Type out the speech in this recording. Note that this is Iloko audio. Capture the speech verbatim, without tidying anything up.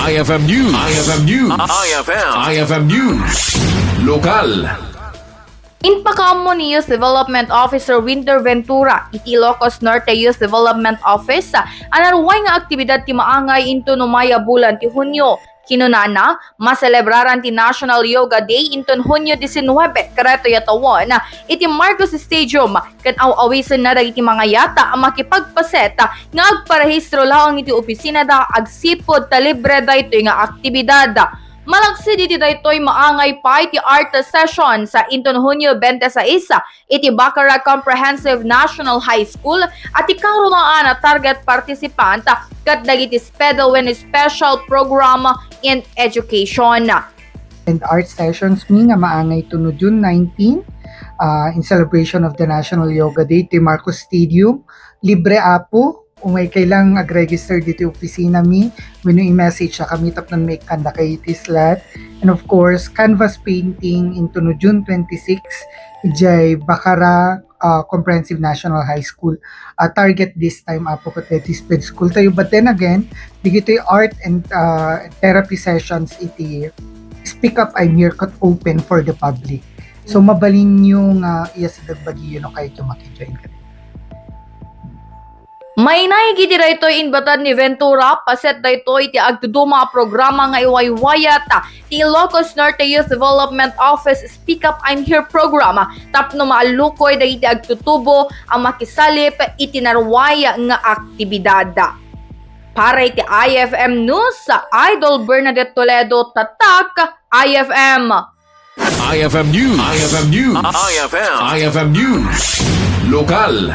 I F M News. I F M News. I F M. I F M News. Lokal. Impakaammo ni Youth Development Officer Winter Ventura iti Ilocos Norte Youth Development Office a naruay nga aktibidad ti maangay inton umay a bulan ti Hunio. Kinunana, maselebraran ti National Yoga Day inton Hunio disinnuebe kadaytoy a tawen iti Marcos Stadium, ken aw-awisenna dagiti mangayat a makipagpaset nga agparehistro laeng iti opisinada agsipud ta libre daytoy nga aktibidad. Malaksid iti daytoy, maangay pay ti art sessions inton Hunio twenty-six iti Bacara Comprehensive National High School a ti karunaan a target participant ket dagiti SPEDOH ken Special Program in Education. And art sessions mi nga maangay to no June nineteen, ah, in celebration of the National Yoga Day ti Marcos Stadium. Libre, apo. Umaykay lang ag-register ditoy opisina mi wenno i-message kami tapno maikkan dakayo iti slot. And of course, canvas painting inton no June twenty-six, idiay Bacara, ah, Comprehensive National High School. Ah, target this time, apo, ket daytoy SPED school tayo. But then again, dagitoy art and, ah, therapy sessions iti Speak Up, I'm Here ket open for the public. So, mabalinyo nga iyasideg bagiyo no kayatyo maki-join kadaytoy. Mainaig iti daytoy inbatad ni Ventura, paset daytoy ti agtuduma a programa nga iwaywayat ti Ilocos Norte Youth Development Office Speak Up, I'm Here program tapno maallukoy dagiti agtutubo a makisalip iti naruay nga aktibidad. Para iti I F M News, Idol Bernadette Toledo, Tatak I F M. I F M News. I F M News. I F M. I F M News. Lokal.